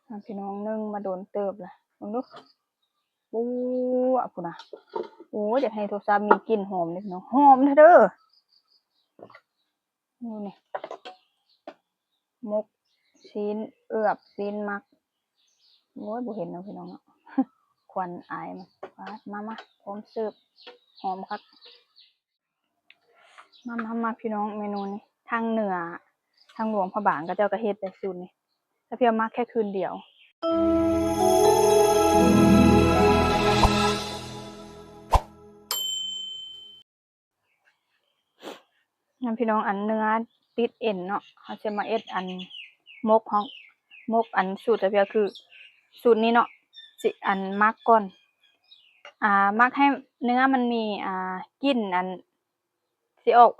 ອ່ະ ພີ່ນ້ອງ ໜຶ່ງມາດົນເຕີບລະ ເບິ່ງດູ ປູ້ອະ ພຸ້ນນະ ໂອ້ຍ ຢາກໃຫ້ໂທລະສັບມີກິ່ນຫອມເດ້ພີ່ນ້ອງ ຫອມແທ້ເດີ. ນີ້ ໝົກຊີ້ນເອືອບ ຊີ້ນໝັກ ໂອ້ຍ ບໍ່ເຫັນເນາະພີ່ນ້ອງເນາະ ຄວັນອາຍມັນ ປາດ ມາ ມາ ພ້ອມເສີບ ຫອມຄັກ. ມາ ມາ ມາ ພີ່ນ້ອງ ເມນູນີ້ ທາງເໜືອ ທາງຫຼວງພະບາງ ເຂົາເຈົ້າກໍເຮັດໄດ້ສູດນີ້ ສາວພຽວໝັກແຄ່ຄືນດຽວ. ນຳ ພີ່ນ້ອງ ອັນເນື້ອຕິດເອັນເນາະ ເຮົາຊິມາເຮັດອັນໝົກເຮົາ ໝົກອັນສູດສາວພຽວຄືສູດນີ້ເນາະ ຊິອັນໝັກກ່ອນ ອ່າ ໝັກໃຫ້ເນື້ອມັນມີ ອ່າ ກິ່ນອັນ ຊິອອກ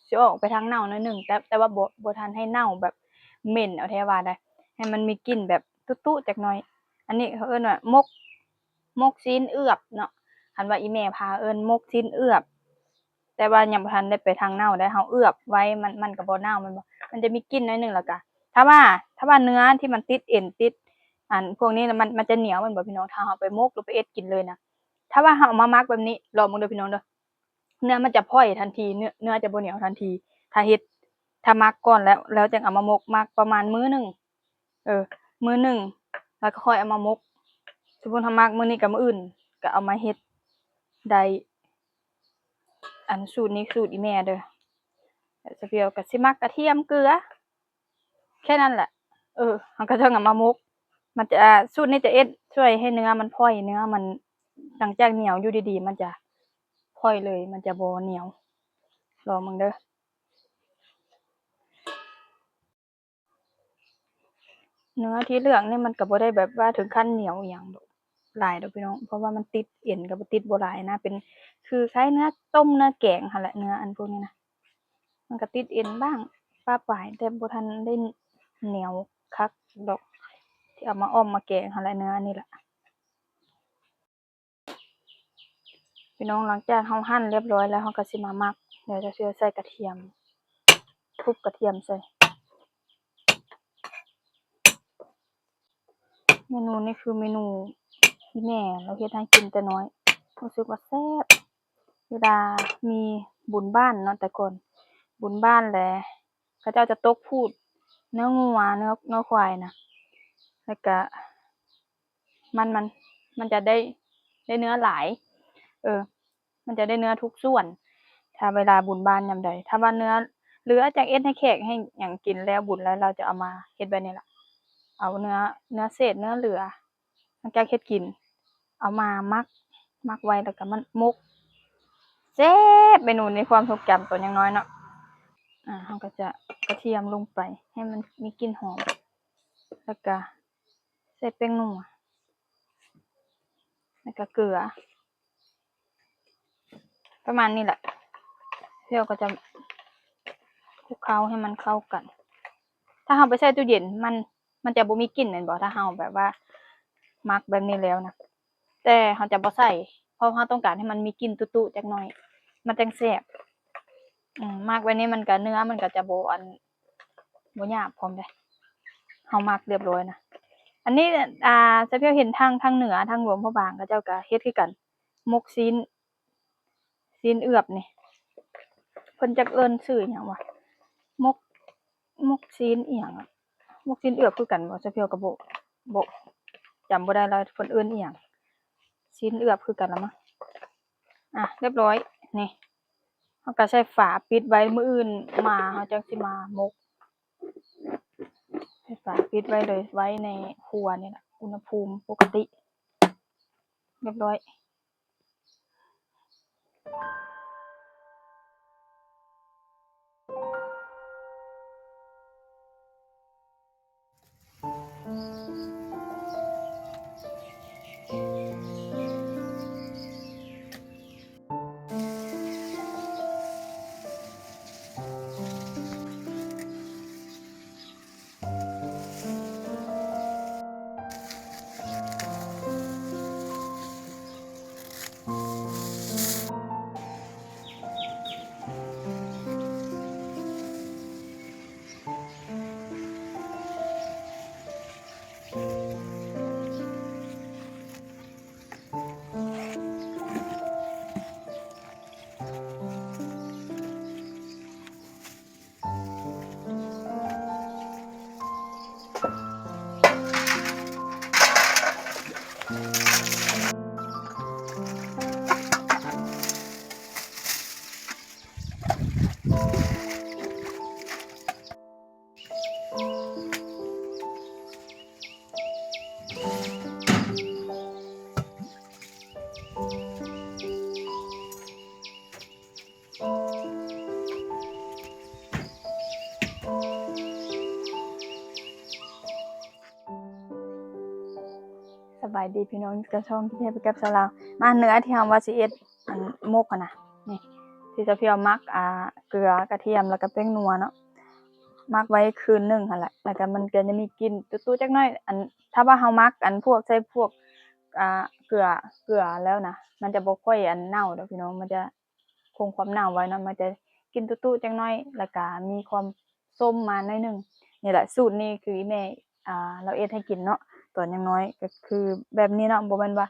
ຊິອອກໄປທາງເນົ່າໜ້ອຍໜຶ່ງ ແຕ່ ແຕ່ວ່າບໍ່ ບໍ່ທັນໃຫ້ເນົ່າແບບເໝັນເອົາແທ້ວ່າໄດ໋ ໃຫ້ມັນມີກິ່ນແບບຕຸໆຈັກໜ້ອຍ. ອັນນີ້ເຂົາເອີ້ນວ່າໝົກ ໝົກຊີ້ນເອືອບເນາະ ຄັນວ່າອີ່ແມ່ພາເອີ້ນໝົກຊີ້ນເອືອບ ແຕ່ວ່າຍັງບໍ່ທັນໄດ້ໄປທາງເນົ່າໄດ໋ ເຮົາເອືອບໄວ້ ມັນ ມັນກໍບໍ່ເນົ່າແມ່ນບໍ່ ມັນຈະມີກິ່ນໜ້ອຍໜຶ່ງ ແລ້ວກະ ຖ້າວ່າ ຖ້າວ່າເນື້ອທີ່ມັນຕິດເອັນ ຕິດອັນພວກນີ້ນະ ມັນ ມັນຈະໜຽວແມ່ນບໍ່ພີ່ນ້ອງ ຖ້າເຮົາໄປໝົກ ຫຼື ໄປເອັດກິນເລີຍນະ ຖ້າວ່າເຮົາເອົາມາໝັກແບບນີ້ ລອງເບິ່ງເດີພີ່ນ້ອງເດີ ເນື້ອມັນຈະພອຍທັນທີ ເນື້ອ ເນື້ອຈະບໍ່ໜຽວທັນທີ ຖ້າເຮັດ ຖ້າໝັກກ່ອນແລ້ວ ແລ້ວຈັ່ງເອົາມາໝົກ ໝັກປະມານມື້ໜຶ່ງ ເອີ ມື້ໜຶ່ງ ແລ້ວກໍຄ່ອຍເອົາມາໝົກ ສົມມຸດເຮົາໝັກມື້ນີ້ກັບມື້ອື່ນ ກໍເອົາມາເຮັດໄດ້ ອັນສູດນີ້ສູດອີ່ແມ່ເດີ ສາວພຽວກໍຊິໝັກກະທຽມເກືອ ແຄ່ນັ້ນແຫຼະ ເອີ ເຮົາກໍຈະເອົາມາໝົກ ມັນຈະ ສູດນີ້ຈະເຮັດຊ່ວຍໃຫ້ເນື້ອມັນພອຍ ເນື້ອມັນຫຼັງຈາກໜຽວຢູ່ດີໆ ມັນຈະພອຍເລີຍ ມັນຈະບໍ່ໜຽວ ລອງເບິ່ງເດີ. ເນື້ອທີ່ເລືອກນີ້ມັນກໍບໍ່ໄດ້ແບບວ່າເຖິງຂັ້ນໜຽວອີ່ຫຍັງດອກ ຫຼາຍດອກພີ່ນ້ອງ ເພາະວ່າມັນຕິດເອັນ ກໍບໍ່ ຕິດບໍ່ຫຼາຍນະ ເປັນຄືຄ້າຍເນື້ອຕົ້ມເນື້ອແກງຫັ້ນແຫຼະ ເນື້ອອັນພວກນີ້ນະ ມັນກໍຕິດເອັນບ້າງປະປາຍ ແຕ່ບໍ່ທັນໄດ້ໜຽວຄັກດອກ ທີ່ເອົາມາອ່ອມມາແກງຫັ້ນແຫຼະ ເນື້ອອັນນີ້ລະ. ພີ່ນ້ອງ ຫຼັງຈາກເຮົາຫັ່ນລຽບຮ້ອຍແລ້ວ ເຮົາກໍຊິມາໝັກ ດຽວຈະໃສ່ກະທຽມ ທຸບກະທຽມໃສ່ ເມນູນີ້ຄືເມນູທີ່ແມ່ລາວເຮັດໃຫ້ກິນແຕ່ນ້ອຍ ຮູ້ສຶກວ່າແຊບ ເວລາມີບຸນບ້ານເນາະ ແຕ່ກ່ອນບຸນບ້ານແຫຼະ ເຂົາເຈົ້າຈະຕົກພູດເນື້ອງົວ ເນື້ອ ເນື້ອຄວາຍນະ ແລ້ວກະ ມັນ ມັນ ມັນຈະໄດ້ ໄດ້ເນື້ອຫຼາຍ ເອີ ມັນຈະໄດ້ເນື້ອທຸກສ່ວນ ຖ້າເວລາບຸນບ້ານຍາມໃດ ຖ້າວ່າເນື້ອເຫຼືອຈາກເຮັດໃຫ້ແຂກໃຫ້ຫຍັງກິນແລ້ວ ບຸນແລ້ວ ລາວຈະເອົາມາເຮັດແບບນີ້ລະ ເອົາເນື້ອ ເນື້ອເສດ ເນື້ອເຫຼືອ ຫຼັງຈາກເຮັດກິນ ເອົາມາໝັກ ໝັກໄວ້ ແລ້ວກໍມາໝົກ ແຊບ ເມນູໃນຄວາມຊົງຈຳຕອນຍັງນ້ອຍເນາະ ອ່າ ເຮົາກໍຈະກະທຽມລົງໄປ ໃຫ້ມັນມີກິ່ນຫອມ ແລ້ວກໍ ໃສ່ແປ້ງນົວ ແລ້ວກະເກືອ ປະມານນີ້ແຫຼະ ແລ້ວກໍຈະຄຸກເຄົ້າໃຫ້ມັນເຂົ້າກັນ ຖ້າເຮົາໄປແຊ່ຕູ້ເຢັນ ມັນ ມັນຈະບໍ່ມີກິ່ນແມ່ນບໍ່ ຖ້າເຮົາແບບວ່າໝັກແບບນີ້ແລ້ວນະ ແຕ່ເຮົາຈະບໍ່ໃສ່ ເພາະເຮົາຕ້ອງການໃຫ້ມັນມີກິ່ນຕຸໆຈັກໜ້ອຍ ມັນຈັ່ງແຊບ ອືມ ໝັກແບບນີ້ມັນກະ ເນື້ອມັນກະຈະບໍ່ ອັນ ບໍ່ຫຍາບພ້ອມເດ້ ເຮົາໝັກລຽບຮ້ອຍນະ ອັນນີ້ ອ່າ ສາວພຽວເຫັນທາງ ທາງເໜືອ ທາງຫຼວງພະບາງ ເຂົາເຈົ້າກະເຮັດຄືກັນ ໝົກຊີ້ນ ຊີ້ນເອືອບນີ້ ເພິ່ນຈັກເອີ້ນຊື່ຫຍັງວະ ໝົກ ໝົກຊີ້ນອີ່ຫຍັງ ໝົກຊີ້ນເອືອບຄືກັນບໍ່ ສາວພຽວກະບໍ່ ບໍ່ ຈຳບໍ່ໄດ້ແລ້ວ ເພິ່ນເອີ້ນອີ່ຫຍັງ ຊີ້ນເອືອບຄືກັນລະມັ້ງ ອ່ະ ລຽບຮ້ອຍ ນີ້ ເຮົາກໍໃສ່ຝາປິດໄວ້ ມື້ອື່ນມາເຮົາຈັ່ງຊິມາໝົກ ໃສ່ຝາປິດໄວ້ເລີຍ ໄວ້ໃນຄົວນີ້ລະ ອຸນຫະພູມປົກກະຕິ ລຽບຮ້ອຍ. ສະບາຍດີພີ່ນ້ອງ ກັບຊ່ອງທີ່ເຮັດໄປກັບສາວລາວ. ມາເນື້ອທີ່ເຮົາວ່າຊິເຮັດ ອັນໝົກຫັ້ນນະ ນີ້ ທີ່ສາວພຽວໝັກ ອ່າ ເກືອ ກະທຽມ ແລ້ວກະແປ້ງນົວເນາະ ໝັກໄວ້ຄືນໜຶ່ງຫັ້ນແຫຼະ ແລ້ວກະມັນກະຈະມີກິ່ນຕຸໆຈັກໜ້ອຍ. ອັນ ຖ້າວ່າເຮົາໝັກ ອັນ ພວກ ໃສ່ພວກ ອ່າ ເກືອ ເກືອແລ້ວນະ ມັນຈະບໍ່ຄ່ອຍ ອັນ ເນົ່າດອກພີ່ນ້ອງ ມັນຈະຄົງຄວາມເນົ່າໄວ້ເນາະ ມັນຈະກິ່ນຕຸໆຈັກໜ້ອຍ ແລ້ວກະມີຄວາມ ສົ້ມມາໜ້ອຍໜຶ່ງ. ນີ້ແຫຼະ ສູດນີ້ຄືອີ່ແມ່ ອ່າ ລາວເຮັດໃຫ້ກິນເນາະ ຕອນຍັງນ້ອຍ ກໍຄືແບບນີ້ເນາະ ບໍ່ແມ່ນວ່າ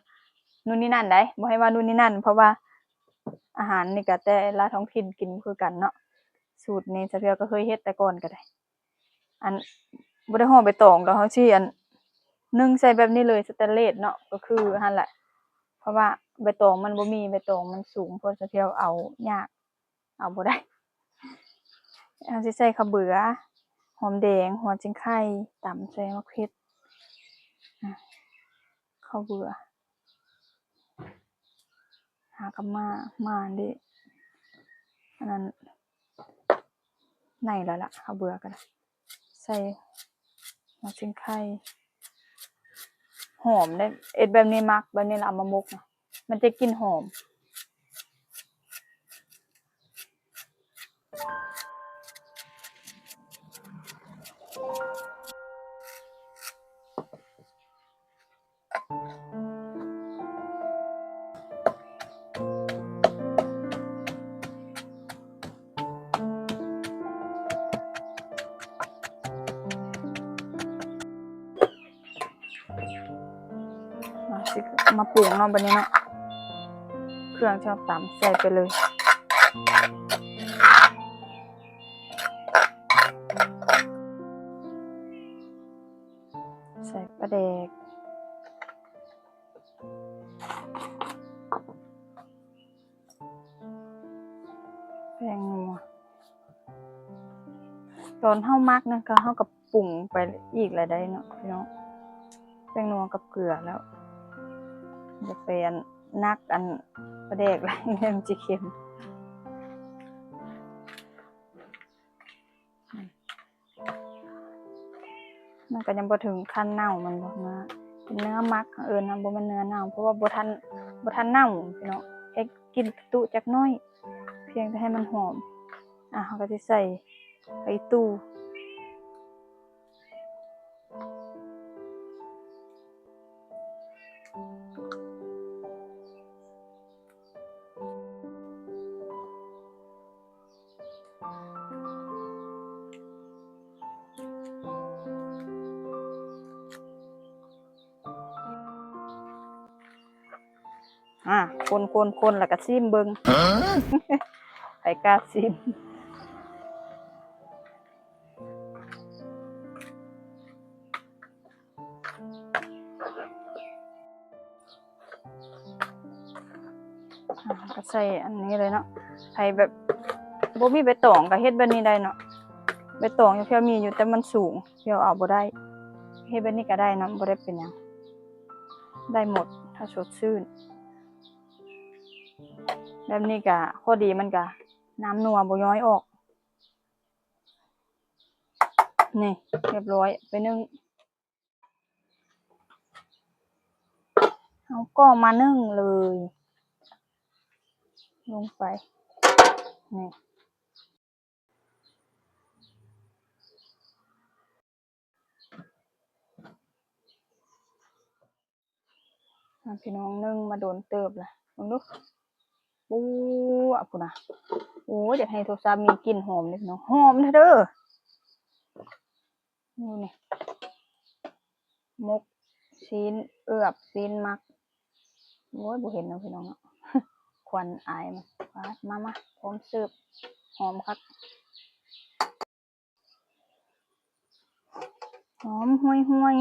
ນູ່ນນີ້ນັ້ນໃດ ບໍ່ໃຫ້ວ່ານູ່ນນີ້ນັ້ນ ເພາະວ່າອາຫານນີ້ກໍແຕ່ລະທ້ອງຖິ່ນກິນບໍ່ຄືກັນເນາະ. ສູດນີ້ສາວພຽວກໍເຄີຍເຮັດແຕ່ກ່ອນກໍໄດ້ ອັນ ບໍ່ໄດ້ຫໍ່ໃບຕອງດອກ ເຮົາຊິ ອັນ ໜຶ້ງໃສ່ແບບນີ້ເລີຍ ສະແຕນເລດເນາະ ກໍຄືຫັ້ນແຫຼະ ເພາະວ່າໃບຕອງມັນບໍ່ມີ ໃບຕອງມັນສູງໂພດ ສາວພຽວເອົາຍາກ ເອົາບໍ່ໄດ້. ເຮົາຊິໃສ່ເຂົ້າເບືອ ຫອມແດງ ຫົວຊິງໄຄ ຕຳໃສ່ໝາກເຜັດ ອາ ເຂົ້າເບືອ ຫາກັບໝາ ໝາເດ້ ອັນນັ້ນ ໃນແລ້ວລະ ເຂົ້າເບືອກໍໄດ້ ໃສ່ຫົວຊິງໄຄ ຫອມເດ້ ເຮັດແບບນີ້ໝັກ ແບບນີ້ລະເອົາມາໝົກນະ ມັນຈະກິ່ນຫອມ. ເຮົາຊິມາປຸງເນາະ ບັດນີ້ເນາະ ເຄື່ອງທີ່ເຮົາຕຳໃສ່ໄປເລີຍ ໃສ່ປາແດກ ແປ້ງນົວ ຕອນເຮົາໝັກນັ້ນກໍ ເຮົາກໍປຸງໄປອີກແລ້ວໄດ໋ເນາະພີ່ນ້ອງ ແປ້ງນົວກັບເກືອແລ້ວ ຢ່າໄປອັນໜັກອັນປາແດກຫຼາຍ ມັນຊິເຄັມ. ມັນກໍຍັງບໍ່ເຖິງຂັ້ນເນົ່າແມ່ນບໍ່ ເນື້ອ ເປັນເນື້ອໝັກ ເອີ້ນນະ ບໍ່ແມ່ນເນື້ອເນົ່າ ເພາະວ່າບໍ່ທັນ ບໍ່ທັນເນົ່າພີ່ນ້ອງ ແຄ່ກິ່ນຕຸໆຈັກໜ້ອຍ ພຽງແຕ່ໃຫ້ມັນຫອມ. ອ່າ ເຮົາກໍຊິໃສ່ໃບອີ່ຕູ່. ອ່າ ຄົນໆໆ ແລ້ວກໍຊີມເບິ່ງ ໃຜກ້າຊີມ. ອ່າ ກໍໃສ່ອັນນີ້ເລີຍເນາະ ໃຜແບບບໍ່ມີໃບຕອງກໍເຮັດແບບນີ້ໄດ້ເນາະ ໃບຕອງພຽວມີຢູ່ ແຕ່ມັນສູງ ພຽວເອົາບໍ່ໄດ້ ເຮັດແບບນີ້ກໍໄດ້ເນາະ ບໍ່ໄດ້ເປັນຫຍັງ ໄດ້ໝົດ ຖ້າສົດຊື່ນ. ແບບນີ້ກໍຂໍ້ດີມັນກໍນ້ຳນົວບໍ່ຍ້ອຍອອກ. ນີ້ ຮຽບຮ້ອຍ ໄປໜຶ້ງ ເອົາກ້ອງມາໜຶ້ງເລີຍ ລົງໄປ ນີ້ ອ່າ ພີ່ນ້ອງ ໜຶ້ງມາດົນເຕີບລະ ເບິ່ງດູ ປູ້ ອະ ພຸ້ນນະ ໂອ້ຍ ຢາກໃຫ້ໂທລະສັບມີກິ່ນຫອມເດ້ພີ່ນ້ອງ ຫອມແທ້ເດີ ນີ້ ໝົກ ຊີ້ນເອືອບ ຊີ້ນໝັກ ໂອ້ຍ ບໍ່ເຫັນເນາະພີ່ນ້ອງເນາະ ຄວັນອາຍມັນ ມາ ມາ ມາ ພ້ອມເສີບ ຫອມຄັກ. ຫອມຫ່ວຍ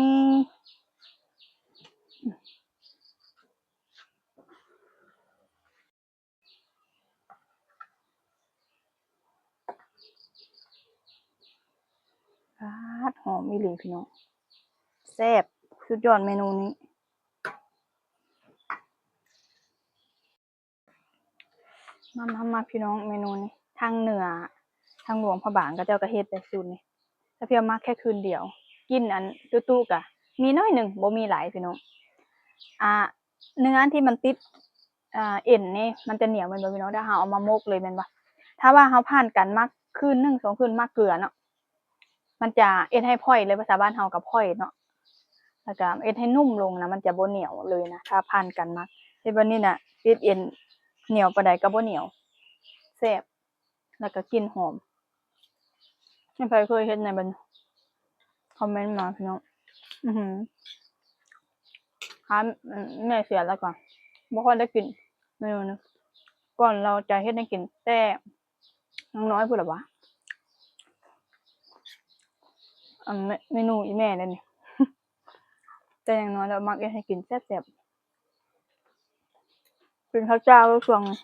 ໆ ປາດ ຫອມອີ່ຫຼີພີ່ນ້ອງ ແຊບ. ສຸດຍອດເມນູນີ້. ມາ ມາ ມາ ພີ່ນ້ອງ ເມນູນີ້ ທາງເໜືອ ທາງຫຼວງພະບາງ ເຂົາເຈົ້າກໍເຮັດໄດ້ສູດນີ້. ສາວພຽວໝັກແຄ່ຄືນດຽວ ກິນອັນຕຸໆ ກະມີໜ້ອຍໜຶ່ງ ບໍ່ມີຫຼາຍພີ່ນ້ອງ. ອ່າ ເນື້ອທີ່ມັນຕິດ ອ່າ ເອັນນີ້ ມັນຈະໜຽວແມ່ນບໍ່ພີ່ນ້ອງ? ຖ້າເຮົາເອົາມາໝົກເລີຍແມ່ນບໍ່? ຖ້າວ່າເຮົາຜ່ານການໝັກຄືນໜຶ່ງ ສອງຄືນ ໝັກເກືອເນາະ ມັນຈະເຮັດໃຫ້ພອຍເລີຍ ພາສາບ້ານເຮົາກໍພອຍເນາະ ແລ້ວກໍເຮັດໃຫ້ນຸ້ມລົງນະ ມັນຈະບໍ່ໜຽວເລີຍນະ ຖ້າຜ່ານການໝັກ. ເຮັດແບບນີ້ນະ ຕິດເອັນ ໜຽວປານໃດກໍບໍ່ໜຽວ ແຊບ ແລ້ວກໍກິ່ນຫອມ. ໃຜເຄີຍເຮັດແດ່ ບັດນີ້ຄອມເມັນມາພີ່ນ້ອງ. ອືຫື ຖ້າແມ່ເສຍແລ້ວກໍບໍ່ຄ່ອຍໄດ້ກິນເມນູນີ້. ກ່ອນລາວຈະເຮັດໃຫ້ກິນແຕ່ ຍັງນ້ອຍພຸ້ນລະຫວາ ອັນເມ ເມນູອີ່ແມ່ເດ້ນີ້ ແຕ່ຍັງນ້ອຍລາວມັກເຮັດໃຫ້ກິນແຊບໆ. ກິນເຂົ້າເຈົ້າຢູ່ຊ່ວງນີ້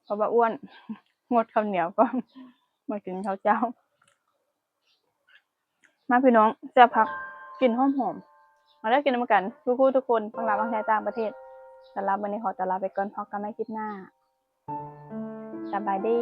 ເພາະວ່າອ້ວນ ງົດເຂົ້າໜຽວກ່ອນ ມາກິນເຂົ້າເຈົ້າ. ມາພີ່ນ້ອງ ແຊບຄັກ ກິ່ນຫອມໆ. ມາເດີ ກິນນຳກັນທຸກຜູ້ທຸກຄົນ ທັງລາວທັງໄທ ຕ່າງປະເທດ. ສຳລັບມື້ນີ້ຂໍຕົວລາໄປກ່ອນ ພົບກັນໃໝ່ຄລິບໜ້າ. ສະບາຍດີ.